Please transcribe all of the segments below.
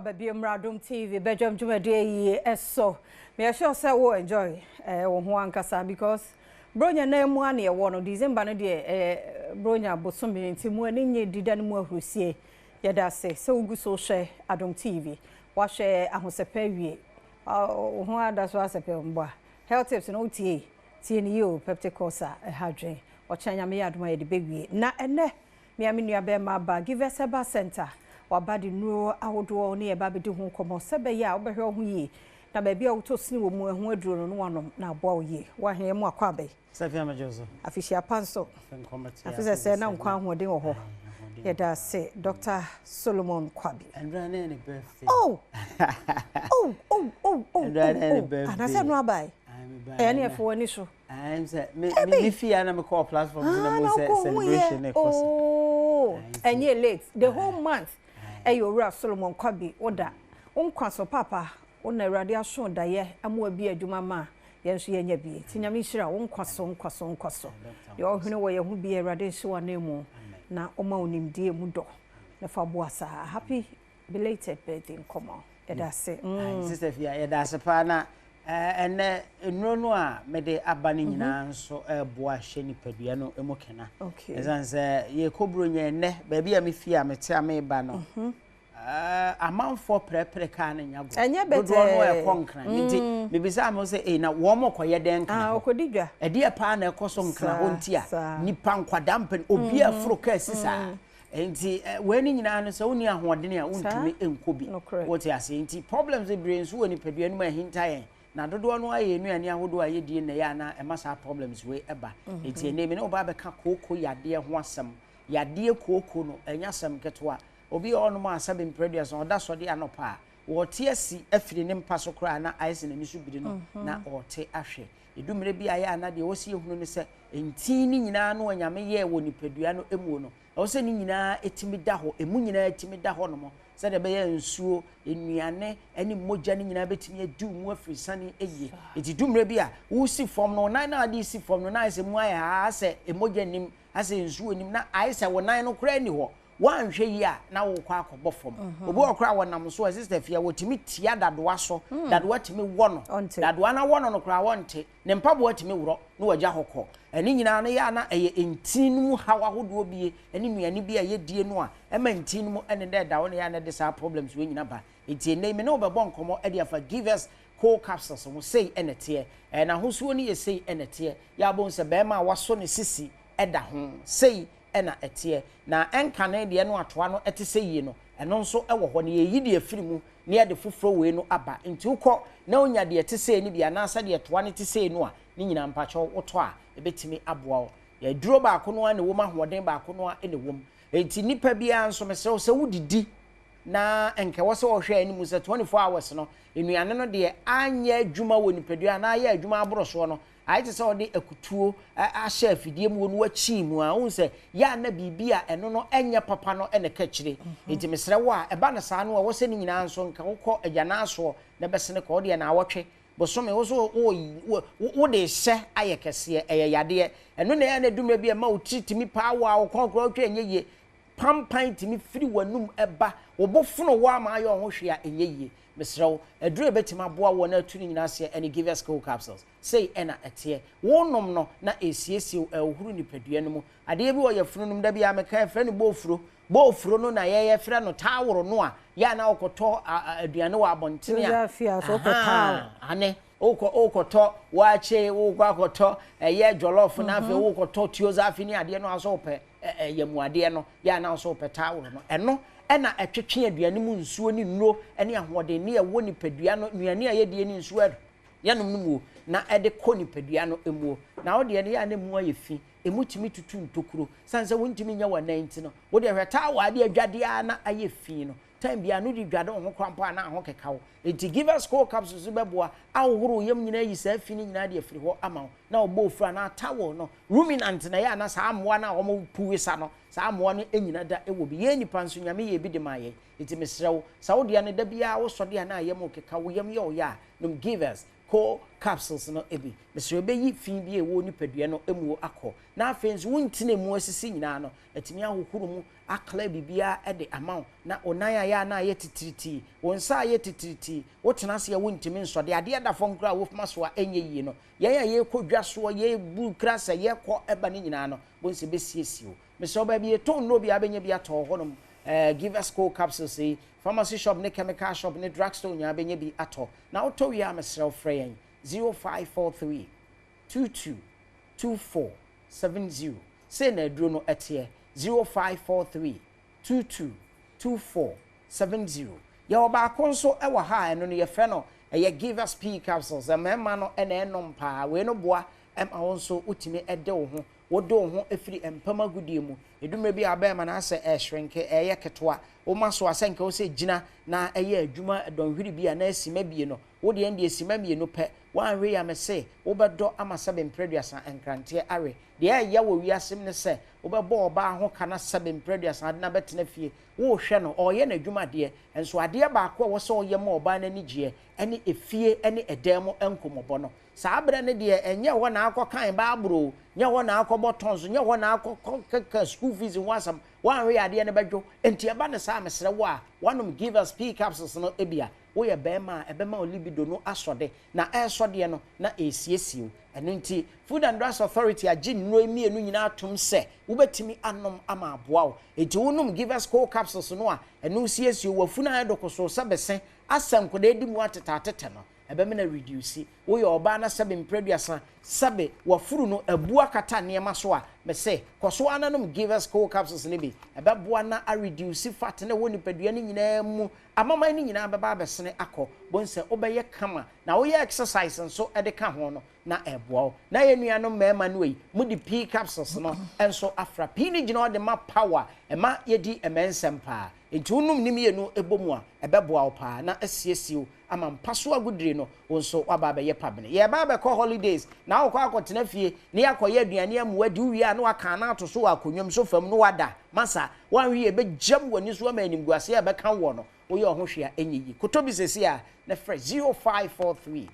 aba bio mmra Adom TV badwam dwumadie yi so. Meyɛ sure sɛ wo enjoy eh, wo ho ankasa because Bronya nan mu a na yɛwɔ no, December no deɛ ɛyɛ Bronya bosome nti mo ani nye dida no mu ahurusie. Yɛda ase sɛ wogu so hwɛ Adom TV. Wahwɛ ahosɛpɛ awie. Wo ho ada so asɛpɛ mbɔ a. Health tips no wotie? Tie no yie o, peptic ulcer ɛha adwene. Ɔkyena Nyame yɛ adom a yɛde bɛwie. Na ɛnɛ Me a me nua barima aba Givers Herbal Centre, waba de nnuro ahodoɔ ne yɛn ba abɛdi ho nkɔmmɔ sɛ ɛbɛyɛ a wobɛhwɛ wo ho yie na baabi a wotɔ sini wɔ mu ɛho aduro no na woanom na aboa wo yie. Woahe yɛn mu akɔ aba yi? Safia megye wo so. Afihyia pa nso. Afe nkɔmmɔ te Afe sɛ sɛ na nkwa ahoɔden wɔ hɔ. Yɛda ase Dr. Solomon Kwabi. Ɛndura ne ne birthday. Oh! Oh, oh, oh, oh, Ɛndura ne ne oh, oh. birthday. Anaasɛ ɛno abae? Ɛyɛ ne ɛfo w'ani so. Ɛm sɛ me me fie a na mekɔɔ platform so na mo sɛ celebration ne kɔ so. Oh, ɛnyɛ late. The whole month ɛyɛ Owura Solomon Kwabi woda. Wo nkwa so papa, wo na Awurade aso dayɛ ama wabi adwuma ma yɛn nso yɛanya bi. Nti Nyame nhyira wo nkwa so, nkwa so, nkwa so. Deɛ ɔhwene wɔ yɛn ho bi Awurade nhyɛ w'ananmu na ɔma wo nimdeɛ mu dɔ na fa boa saa. Happy belated birthday nkɔmmɔ. Yɛda ase. Sister Fia, yɛda ase paa na ɛnɛ nnuro no a mede aba no nyinaa nso ɛreboa hyɛ nipadua no mu kena. Ɛsiane sɛ yɛkɔ Buronya ɛnɛ, baabi a mefie a mete a meba no, amanfoɔ prɛprɛ kaa no nya gorɔ. Ɛnyɛ bɛtɛɛ. Dodoɔ no ɛkɔ Nkran. Nti mebisaa me ho sɛ, ei na wɔn kɔyɛ dɛn Nkran hɔ? Ɔkɔdi dwa. Ɛdeɛ paa na ɛkɔ so Nkran hɔ nti a nipa nkwadaa mpɛn obi a foro kaa si saa. Nti wei ne nyinaa no sɛ wonni ahoɔdene a wontumi nkɔ bi. Wote aseɛ? Nti problems bebree nso wɔ nipadua no mu a ɛhinta yɛn. Na dodoɔ no ara yɛ nnuane ahodoɔ a yɛdie nnɛ yɛ a na ɛma saa problems wei ɛba. Nti ɛnnɛ me ne wo ba abɛka kooko yadeɛ ho asɛm. Yadeɛ kooko no ɛnyɛ asɛm ketewa. Obi wɔ hɔnom a sɛbe mprɛduasa ɔda sɔde anɔpa a, ɔrete asi afiri ne mpa so koraa na ayɛ sɛ n'ani so biri no na ɔrete ahwɛ. Ɛdu mmerɛ bi a ɛyɛ a na deɛ ɛwɔ sɛ yɛhunu ne sɛ ntin no nyinaa no a Nyame yɛɛ wɔ nipadua no muo no, Ɛwɔ sɛ ne nyinaa tumi da hɔ, emu nyinaa tumi da hɔnom, sɛdeɛ ɛbɛyɛ a nsuo, nnuane ne mogya no nyinaa bɛtumi adi wo mu afiri sane yie. Nti du mmerɛ bi a wosi fam no, wo nan no a wode resi fam no, na ayɛ sɛ mu ayɛ haa, asɛ mogya nnim, asɛ nsuo nnim, na ayɛ sɛ wo nan no koraa nni hɔ. Woanhwɛ yie a, na worekɔ akɔbɔ fam. Obi wɔ hɔ koraa a wɔnam so a, Sister Afia, wɔtumi tia dadoa so, dadoa tumi wɔ no, dadoa no awɔ no no koraa wɔnte. Ne mpaboa tumi worɔ na wagya hɔ kɔ. Ɛno nyinaa no yɛ a na ɛyɛ ntini no mu haw ahodoɔ bi ne nnuane bi a yɛdie no a ɛma ntini no mu ɛneda ɛda hɔ na ɛyɛ a na ɛde saa problems wei nyina ba. Nti ɛnnɛ yi me ne wo bɛbɔ nkɔmmɔ de afa Givers Cold Capsules ho. Sei na ɛteɛ. Ɛɛ n'ahosuo no yɛ sei na ɛteɛ. Yɛ a wobɛhu sɛ barima a wasɔ ne sisi da ho. Sei na ɛteɛ. Na ɛnkane deɛ no atoa no te sɛ yie no, ɛno nso wɔ hɔ. Na yɛyi deɛ ɛfiri mu na yɛde foforɔ wei no aba. Nti wokɔ na wonya deɛ ɛte sei no bi anaasɛ deɛ toa no te sei no a, ne nyinaa mpakyɛw wotɔ a, ɛbɛtumi aboa wo. Aduro baako no ara na ɛwɔ mu, ahoɔden baako no ara na ɛwɔ mu. Nti nipa biara nso mesrɛ wo sɛ wodidi na nka ɛwɔ sɛ wɔhwɛ anim sɛ 24 hours no, nnuane no deɛ anyɛ adwuma wɔ nipadua anaa ayɛ adwuma aboro soɔ no, Ayɛ te sɛ wɔde akutuo ahyɛ afidie mu na wɔakyin mu a, wohu sɛ yɛ a na biribi a ɛno no nyɛ papa no na ɛka akyire. Enti mesrɛ wo a, ɛba no saa no a, ɛwɔ sɛ ne nyinaa nso nka wokɔ agyanan soɔ na bɛsene kɔ. Wo deɛ naawɔtwe, bosome, wo nso wo wode rehyɛ ayɛ kɛseɛ. Ɛyɛ yadeɛ. Ɛno na ɛyɛ a na ɛdu mmerɛ bi a ɛma wo tiri tumi paa wo a, wo kɔn koraa wotwa ɛnyɛ yie. Pampan tumi firi w'anum ba, wo bo fono wo ara ma ayɛ wo ho hwee a ɛnyɛ yie. Mesrɛ wo, aduro a ɛbɛtumi aboa wo na atu ne nyinaa aseɛ ne Givers Cold Capsules. Sei na ɛteɛ. Wonom no na ɛresiesie wo, ɛrehohoro nipadua no mu. Adeɛ bi wɔ yafunu no mu, da biara meka, yɛfrɛ no boofuro. Boofuro no na yɛfrɛ no taaworo no a, yɛ a na wokɔtɔ aduane wɔ abɔntene a, ahaa, ane, wokɔ, wokɔtɔ waakye, wokɔ akɔtɔ ɛyɛ jollof na afei wokɔtɔ tuo-zaafi ne adeɛ no a, sɛ wopɛ yamuadeɛ no, yɛ a na wo sɛ wopɛ taaworo no. Ɛno na ɛtwetwe aduane mu nsuo ne nnuro ne ahoɔdenne a ɛwɔ nipadua no, nnuane a yɛdie ne nsuo a yɛnom no muo na ɛde kɔ nipadua no muo. Na wo deɛ no yɛ a na emu ayɛ fi, emu tumi tutu ntokuro. Sane sɛ wontumi nyɛ w'anan nti no, wo deɛ hwɛ towel a ade adwadeɛ ara na ayɛ fi no, time biara no wode dwade wo ho koraa mpo a na ho keka wo. Enti Givers Cold Capsules no bɛboa ahohoro wo yam nyinaa ayi saa fi no nyinaa de afiri hɔ ama wo na wɔbɔ ofuru anaa towel no. Ruminant na ɛyɛ a na saa mmoa no a wɔpu wesa no, saa mmoa no nyina da wɔ bi. Yɛn nnipa nso Nyame yɛɛ bi de maa yɛn. Enti mesrɛ wo, sɛ wo deɛ no da biara wosɔ de a na ayam rekeka wo, yam yɛ wo ya a, nom Givers. Coal capsules no bi. Mesrɛ ɛbɛyi fi bi a ɛwɔ nipadua no mu akɔ. Na afei nso wo ntini a emu asisi nyinaa no, atumi ahohoro mu akla biribiara de ama wo. Na wo nan ayɛ a na ayɛ titiritii, wo nsa ayɛ titiritii, wotena ase a wontumi nsɔ, deɛ adeɛ da fam koraa a wofuma so a ɛnyɛ yie no. Yɛn a yɛrekɔ dwa soɔ, yɛrebu kra sɛ yɛrekɔ ba no nyinaa no, bohu sɛ ɛbɛsiesie wo. Mesrɛ wo, baabi yɛtɔn nnuro biara bɛnya bi atɔ wɔ hɔnom. Eh, Givers Coal capsules yi, pharmacy shop ne chemical shop ne drug store nyinaa bɛnya bi atɔ. Na wotɔ wie a mesrɛ wo frɛ yɛn 0543 22 24 70. Sei na aduro no teɛ, 0543 22 24 70. Yɛwɔ baako nso wɔ ha a ɛno no yɛfrɛ no ɛyɛ Givers Pea Capsules. Mmarima no na ɛnom paa. Wei no boa ma wo nso wotumi de wo ho Wode wo ho firi mpam agodie mu. Ɛdu mmerɛ bi a bɛrima no asɛ ɛreshrinke, ɛreyɛ ketewa. Woma so a sɛ nka wo sɛ gyina na yɛ adwuma dɔnhwere bi anaa simma mmienu. Wo deɛ ɛndeɛ simma mmienu pɛ. Woanwe yi a mese wobɛdɔ ama sɛbe mprɛ aduasa nkranteɛ awe. Deɛ ɛyɛ wɔ wiase mu ne sɛ wobɛbɔ ɔbaa ho ka na sɛbe mprɛ aduasa ade no abɛtena fie. Worehwɛ no, ɔreyɛ n'adwuma deɛ, nso adeɛ baako a ɛwɔ sɛ ɔyɛ ma ɔbaa no ani gyeɛ ne efie ne ɛdan mu nkɔmmɔbɔ no. Saa berɛ no deɛ, ɛnyɛ hɔ na akɔkan Bible o, nyɛ hɔ na akɔbɔ tons, nyɛ hɔ na akɔkeka school fees ho asɛm, woanhwɛ yɛ adeɛ no bɛdwo. Enti ɛba no saa a, mesrɛ wo a woanom Givers Pea Capsules no bi a, woyɛ barima a, ɛbɛma wo libido no asɔ de, na ɛresɔ deɛ no, na ɛresiesie wo. Ɛno nti, Food and Drugs Authority agye nnuro yi mmienu nyinaa atom sɛ wobɛtumi anom ama aboa wo. Enti wonom Givers Cold Capsules no a, ɛno siesie wo, w'afunu ayɛ dokosoo sɛ bese, asɛ nkwadaa di mu atetɛatetɛ no. Ɛbɛmena reduce. Woyɛ ɔbaa na sɛbe mprɛduasa sɛbe wafuru no abu akata nneɛma so a, mese kɔ so ara na nom Givers Cold Capsules no bi. Ɛbɛboa na a reduce fat no a ɛwɔ nipadua no nyinaa mu. Amaman no nyinaa bɛba abɛsene akɔ. Bohu sɛ wobɛyɛ kama. Na woyɛ exercise nso de ka ho no, na ɛboa wo. Na yɛn nuanom mmarima no ei, mode pea capsules no nso afra. Pea no gyina hɔ de ma power, ɛma yɛdi mmɛnsɛm paa. Enti wonom ne mmienu bɔ mu a, ɛbɛboa wo paa na asiesie wo ama mpa so agodire no, wo nso woaba abɛyɛ pabene. Yɛreba abɛkɔ holidays, na wokɔ akɔtena fie na yɛakɔyɛ aduane amu adi, wowie a na woaka ana ato so wɔ akonnwa mu, sofa mu na woada. Masa, woanhwɛ yie a, ɛbɛgyam w'ani so ama animguaseɛ a ɛbɛka woɔ no, woyɛ wo ho hwee a ɛnyɛ yie. Kotɔ bi seesei ara na frɛ 0543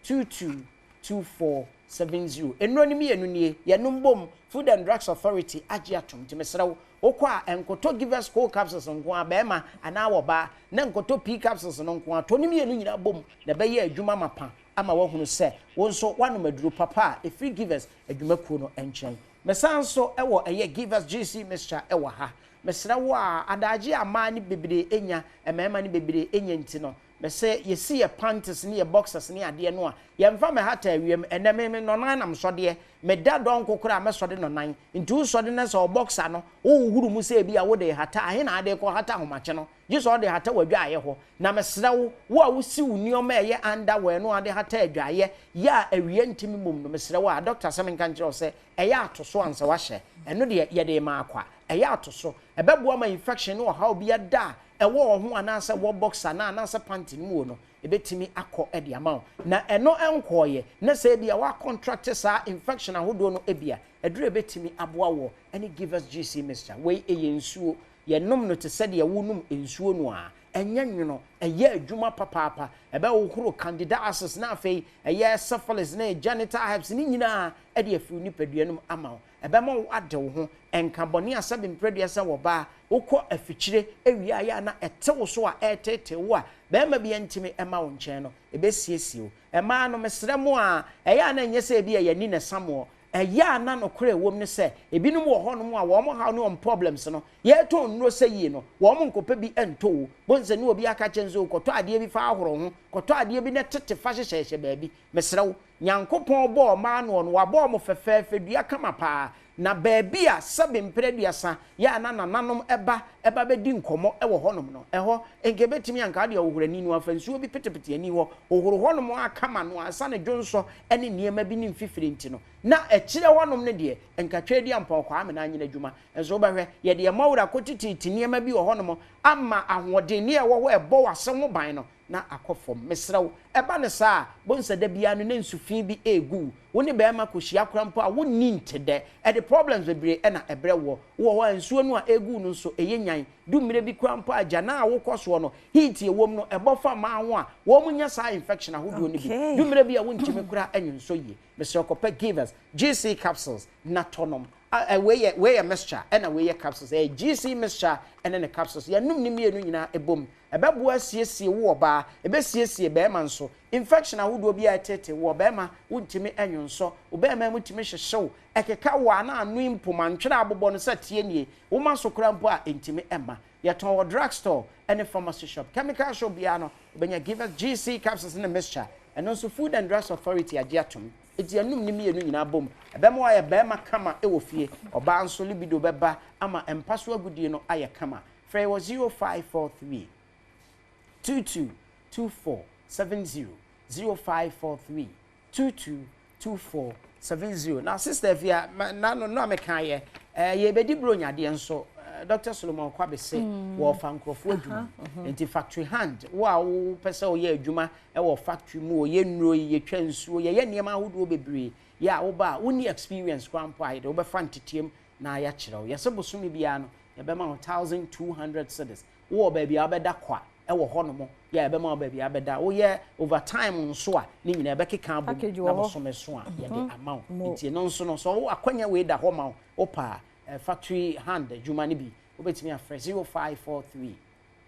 22 2470. Nnuro no mmienu nie, yɛnom bom, Food and Drugs Authority agye atom, nti mesrɛ wo, wokɔ a, nkotɔ Givers Cold Capsules nko ara, barima anaa ɔbaa, na nkotɔ Pea Capsules no nko ara, tɔ ne mmienu nyinaa bom na ɛbɛyɛ adwuma mapa ama woahunu sɛ wo nso woanom aduro papa a ɛfiri Givers adwumakuo no nkyɛn. Mesan nso wɔ ɛyɛ Givers GC Mixture wɔ ha. Mesrɛ wo a, adaagye a mmaa no bebree nya, mmarima no bebree nya nti no, Mese yɛsi yɛ panties ne yɛ boxers ne adeɛ no a, yɛmfa mmɛhata awiam. Ɛnnɛ me me nnɔnan na mesɔdeɛ. Meda dɔnko koraa a mɛsɔde nnɔnan. Nti wosɔde na sɛ wo boxer no, wohohoro mu sɛ ebia wode rehata a, ahe na ade rekɔhata ahomakye no? Gye sɛ wode hata w'adwaeɛ hɔ. Na mesrɛ wo, wo a wosi wo nneɛma a ɛyɛ underwear no a wode hata adwaeɛ yɛ a awia ntumi mmom no, mesrɛ wo a, doctor sɛ menka nkyerɛ wo sɛ ɛyɛ a to so ansa woahyɛ. Ɛno deɛ yɛde rema akwa. Ɛyɛ a to so. Ɛbɛboa ma infection ne ɔhaw biara da a ɛwɔ wo ho anaasɛ wɔ boxer no anaasɛ panty no mu o no, ɛbɛtumi akɔ de ama wo. Na ɛno nkɔeɛ, na sɛ ebia woakɔntracte saa infection ahodoɔ no bi a, aduro a ɛbɛtumi aboa woɔ ne Givers GC Mixture. Wei ɛyɛ nsuo. Yɛnom no te sɛ deɛ wonom nsuo no ara. Ɛnyɛ nwono, ɛyɛ adwuma papaapa. Ɛbɛhohoro candidiasis na afei ɛyɛ syphilis ne genital herpes ne nyinaa de afiri wo nipadua no mu ama wo. Ɛbɛma wo ade wo ho. Nka bɔne a sɛbe mprɛdua sɛ wɔ baa, wokɔ afikyire awia a ɛyɛ a na ɛte wo so a ɛreteetee wo a barima biara ntumi mma wo nkyɛn no, ɛbɛsiesie wo. Mmaa no, mesrɛ mo a, ɛyɛ a na ɛnyɛ sɛ ebia yɛn ani na ɛsa moɔ. Ɛyɛ a na nokorɛ a ɛwom ne sɛ, ebinom wɔ hɔnom a wɔn haw ne wɔn problems no, yɛretɔn nnuro sɛ yie no, wɔn nkɔpɛ bi ntɔ o. Bohu sɛ ne obi aka akyerɛ no sɛ o, kɔtɔ adeɛ bi fa ahoro wo ho, kɔtɔ adeɛ bi na tete fa hyehyɛhyehyɛ baabi. Mesrɛ wo, Nyankopɔn bɔɔ ɔmaa noɔ no, wabɔ wɔn fɛfɛɛfɛ, dua kama paa, na baabi a sɛbe mprɛ aduasa yɛ a na nananom ba ba bɛdi nkɔmmɔ wɔ hɔnom no, ɛhɔ, nka ɛbɛtumi a nka wode ahohoro ani no afa nsuo bi petepete ani hɔ, hohoro hɔnom ara kama no ansa na dwonsɔ ne nneɛma bi ne mfifire nti no, na akyire hɔnom no deɛ, nka Tweaduampɔn Kwame na anyɛ n'adwuma. Nso wobɛhwɛ, yɛde yɛn mmɔwera kɔtititi nneɛma bi wɔ hɔnom ama ahoɔdenne a ɛwɔ hɔ a ɛbɔ w'ase ho ban no. na akɔ fam. Mesrɛ wo, ɛba no saa a, bohu sɛ da biara no na nsu fi bi regu wo. Wo ne barima kɔhyia koraa mpo a, wonni ntedɛ. Ɛde problems bebree na ɛbrɛ woɔ. Wowɔ hɔ a, nsuo no a ɛregu wo no nso, ɛyɛ nyan. Du mmerɛ bi koraa mpo a, agyanan a wokɔ soɔ no, heat a ɛwɔ mu no, ɛbɔ fa mmaa ho a, wɔnya saa infection ahodoɔ no bi. Du mmerɛ bi a, wontumi koraa nwonsɔ yie. Mesrɛ wo, kɔpɛ Givers GC capsules na tɔ nom. A, wei yɛ, wei yɛ mixture, ɛna wei yɛ capsules. Ɛyɛ GC mixture ɛne ne capsules. Yɛnom ne mmienu nyinaa ɛbom. Ɛbɛboa asiesie wo ɔbaa, ɛbɛsiesie barima nso. Infection ahodoɔ bi a ɛteetee wo ɔbarima, wontumi nwonsɔ, wo barima mu tumi hyehye wo, ɛkeka wo a na ano yi mpoma, ntwerɛ a abobɔ no sɛ teɛ nie, woma so koraa mpo a ɛntumi mma. Yɛtɔn wɔ drug store ne pharmacy shop. Chemical shop biara no, wobɛnya Givers GC capsules ne mixture. Ɛno nso Food and Drugs Authority agye atom. Enti yɛnom ne mmienu nyinaa bom. Ɛbɛma woayɛ barima kama wɔ fie. Ɔbaa nso libido bɛba ama mpa so agodie no ayɛ kama. Frɛ yɛn wɔ 0543 22 24 70, 0543 22 24 70. Na Sister Afia, na no na mekaeɛ, eh, yɛbɛdi Buronya adeɛ nso. Eh, Dr. Solomon Kwabe se mm. wɔfa nkurɔfoɔ adwuma. Mhm. Nti factory hand, wo a wopɛ sɛ woyɛ adwuma wɔ factory mu, wɔyɛ nnuro yi, yɛtwa nsuo, yɛyɛ nneɛma ahodoɔ bebree. Yɛ a woba a, wonni experience koraa mpo a, yɛde wobɛfa nteteam na yɛakyerɛ wo. Yɛse bosome biara no, yɛbɛma wo 1200 cedis. Wowɔ baabi a wobɛda kwa wɔ hɔnom yɛ a, yɛbɛma wo baabi a wobɛda. Woyɛ overtime nso a, ne nyinaa yɛbɛkeka abom Package na wɔ hɔ. bosome so a, yɛde ama wo. Nti ɛno nso no, sɛ wo akwanya wei da hɔ ma wo, wopɛ a, factory hand adwuma no bi, wobɛtumi afrɛ 0543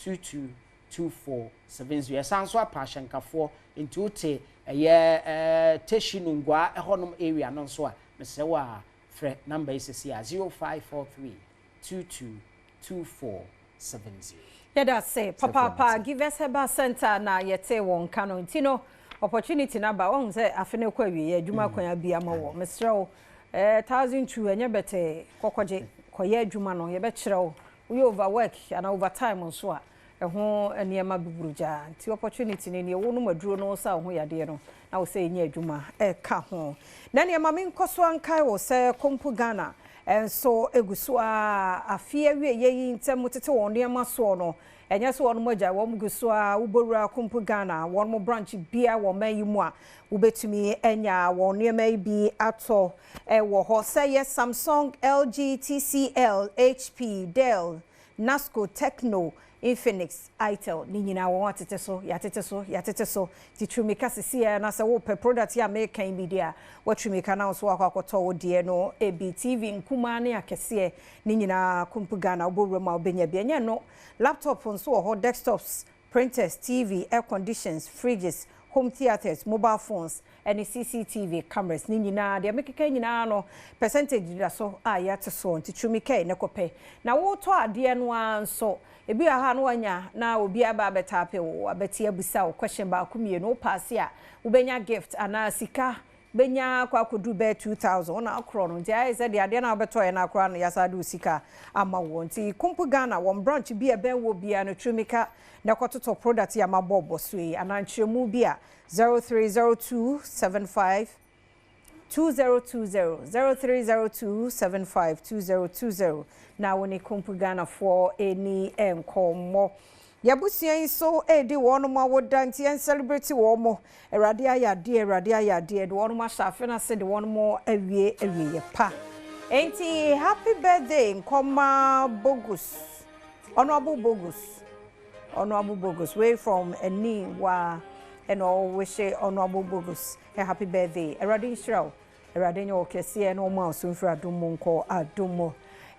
22 2470. Yɛsan nso apa ahyɛnkafoɔ, nti wote ɛyɛ Teshie Nungua ɛhɔnom area no nso a, mesrɛ wo a, Frɛ number yi sesei a, 0543 22 2470. Yɛda ase papaapa Givers Herbal Centre na yɛtee wɔn nka no nti no opportunity no aba wahu sɛ afe no rekɔ awieɛ adwuma kwan abue ama wɔ mesrɛ wo eh, 1002 ɛnyɛ bɛtɛɛ kɔkɔgye kɔyɛ adwuma no yɛbɛkyerɛ wo woyɛ overwork anaa overtime nso a Ɛho nneɛma buburu gyaa. Nti opportunity no nie, wonom aduro no wosa wo ho yadeɛ no na wo sɛ ɛnya adwuma ɛka ho. Na neɛ ma menkɔ so ara nkae wo sɛ Kompu Ghana nso gu so ara afe awieɛ yi ntɛm tete wɔn nneɛma soɔ no, ɛnyɛ sɛ wɔnom agyae, wɔn gu so ara, wobɔwura Kompu Ghana wɔnom branch biara wɔ ɔman yi mu a, wobɛtumi anya wɔn nneɛma yi bi atɔ wɔ hɔ sɛ ɛyɛ Samsung, LG, TCL, HP, Dell, Nasco, Tecno, Infinix, Itel ne nyinaa wɔn atete so, yɛatete so, yɛatete so. Nti tiri mika sisi ara na sɛ wopɛ product yi a meka yi bi deɛ a, woatiri mika na wo nso woakɔ akɔtɔ wo deɛ no bi. TV nkumaa ne akɛseɛ ne nyinaa Kumpu Ghana wobɔ wuram a wobɛnya bi. Ɛnyɛ ɛno, laptop nso wɔ hɔ, desktops, printers, TV, air conditions, fridges, home theatres, mobile phones, ne CCTV cameras ne nyinaa, deɛ mekeka yi nyinaa no percentage da so a yɛate soɔ nti tumi kɛe ne kɔpɛ. Na wotɔ adeɛ no ara nso, ebi wɔ hɔ a na wanya na obi aba abɛtaape wo, abɛte abisa wo question baako mmienu, wo paase a wobɛnya gift anaa sika bɛnya akɔ akɔduru bɛyɛ 2000, wo na akorɔ no nti ayɛ sɛ deɛ adeɛ no a wobɛtɔeɛ no ara koraa no yɛasan de wo sika ama woɔ. Nti Kumpu Ghana wɔn branch bi a ɛbɛn woɔ biara no tumi ka na kɔtotɔ product yi a mabɔ bɔ so yi anaa nkyerɛmu bi a 0302 75 2020 0302 75 2020 na wo ne Kumpu Ghanafoɔ ɛni nkɔmmɔ. Y'abusua yi nso ɛredi wɔnom awoda nti yɛn celebrate wɔn. Awurade ayɛ adeɛ, Awurade ayɛ adeɛ de wɔnom ahyɛ afe no ase de wɔnom awie awieɛ pa. Enti happy birthday nkɔma Bogus, Honourable Bogus. Honourable Bogus wei from Ani waa ɛna ɔwihye Honourable Bogus a happy birthday Awurade nhyira wo Awurade nyɛ wo kɛseɛ na ɔma wo so mfiri adom mu nkɔ adom mu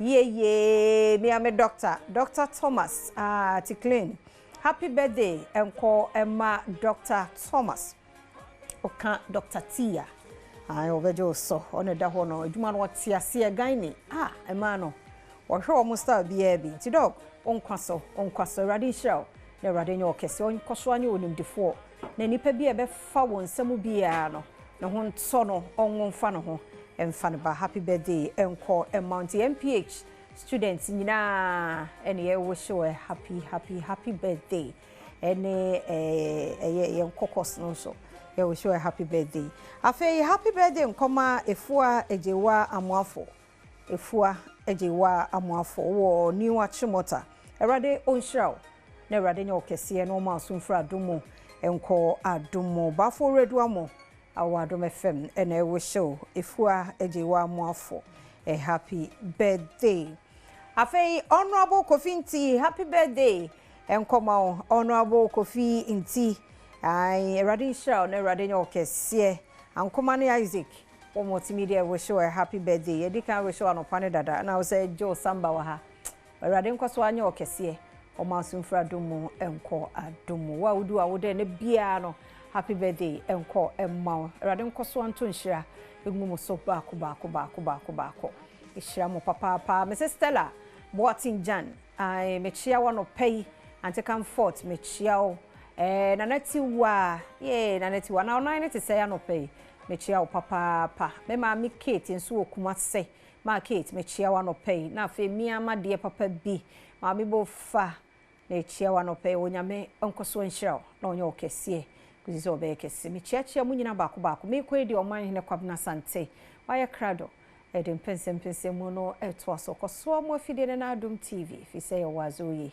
yieyie mea me doctor Doctor Thomas ah Tiklin happy birthday nkɔ ɛma Doctor Thomas ɔka Doctor T a ae ɔbɛgye wo so ɔna ɛda hɔ no adwuma no ɔte aseɛ gyne ah ɛmaa no Ɔhwɛ wɔn style biara bi. Nti Doc, wo nkwa so, wo nkwa so. Awurade nhyira wo, na Awurade nyɛ wo kɛse. Ɔnkɔ so ara nyɛ wo nimdefoɔ, na nipa bi a ɛbɛfa wo nsa mu biara no, ne ho ntɔ no, ɔnwo mfa ne ho mfa ne ba. Happy birthday nkɔ mma wo. Nti MPH students nyinaa ɛne yɛ wish wo a happy, happy, happy birthday. Ɛne ɛyɛ yɛn kɔkɔs no nso, yɛ wish wo a happy birthday. Afei happy birthday nkɔma Efua Agyewa Amoafo. Efua Agyeiwaa Amoafo wɔ New Achimota. Awurade ɔnhyira wo. Na Awurade nyɛ wo kɛseɛ na ɔma wo so mfiri adom mu nkɔ adom mu. Bafo Reduamo awɔ Adom FM ɛna ɛwish wo Efua Agyewa Amoafo a happy birthday. Afei Honourable Kofi Nti happy birthday nkɔma wo Honourable Kofi Nti. Ae Awurade nhyira wo na Awurade nyɛ wo kɛseɛ. Ankoma ne Isaac wɔ multimedia wish wo a happy birthday. Yɛdi kan wish wo anɔpa ne dada na wo sɛ Joe Samba wɔ ha. Awurade nkɔ so anyɛ wo kɛseɛ. Ɔma so mfiri adom mu nkɔ adom mu. Wo a wodi w'awoda ɛnɛ biara no, happy birthday nkɔ mma wo. Awurade nkɔ so anto nhyira ngu mo so baako baako baako baako baako. Ɛhyira mo papaapa. Mrs. Stella Boateng Jan, ae, mekyia wo anɔpa yi. Auntie Comfort, mekyia wo. Nana Tiwa, yee, Nana Tiwa, na ɔnan ne te sɛ anɔpa yi. Mekyia wo papaapa. Me maame Kate nso wɔ Kumase. Ma Kate, mekyia wo anɔpa yi. Na afei mmea amadeɛ papa bi. Maame Bofa, na ekyia wo anɔpa yi. Onyame nkɔ so nhyira wo na ɔnyɛ wo kɛseɛ. Kɔsi sɛ ɔbɛyɛ kɛse. Mekyiakyia mu nyinaa baako baako. Meekɔ yi deɛ ɔman hene Kwabena Sante. Wayɛ krado. Ɛde mpɛnsɛmpɛnsɛm mu no ɛtoa so. Kɔsoa mu afidie no na Adom TV. Fi sɛ yɛwɔ adze oye.